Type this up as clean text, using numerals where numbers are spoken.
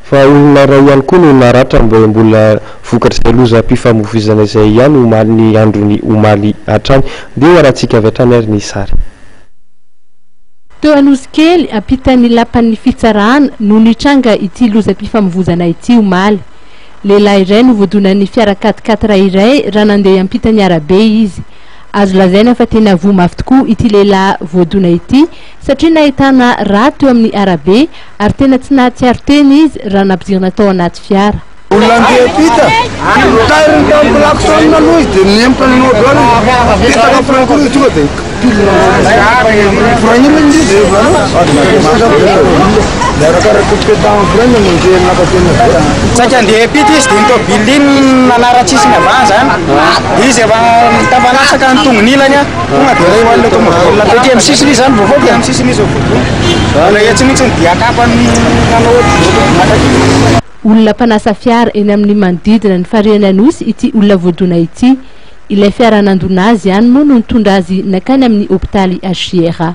Fa olona iray ihany koa no naratra mbola vokatr'izay lozam-pifamoivoizana izay ihany omaly ny andron'ny omaly hatrany. Ndeha ho arahantsika avy hatrany ary ny sary. Teo Anosikely, ampitan'ny lapan'ny fitsarana no nitranga ity lozam-pifamoivozana ity omaly. Lehilahy iray no voadonan'ny fiara quatre-quatre iray raha nandeha hiampita ny arabe izy. Azo lazaina fa tena voa mafy tokoa ity lehilahy voadona ity satria nahitana rà teo amin'ny arabe ary tena tsy nahatsiaro tena izy raha nampidirina tao anaty fiara. Olona andeha hiampita, tairiny tamin'ny klaxon aloha izy dia nihemotra nanao ohatr'izany, nipetaka frein koa izy tonga dia pile frein iny izy dia arakaraka fipetahan'ny frein no nandeha naka tena be. Saika andeha hiampita izy dia iny tôbily iny nanara-tsisiny avy any izany, izy efa tafalatsaka ny tongony ilany an. Tonga dia reo an'ilay tomobile tety amin'ny sisiny izy zany voavoaka e. Amin'ny sisiny izy voavoaka. Mbola etsy mihitsy ny diakapany nanao ohatry. Olona mpanasa fiara eny amin'ny manodidina ny farihin'Anosy ity olona voadona ity. Ilay fiara nandona azy ihany moa no nitondra azy nankany amin'ny hopitaly HJRA.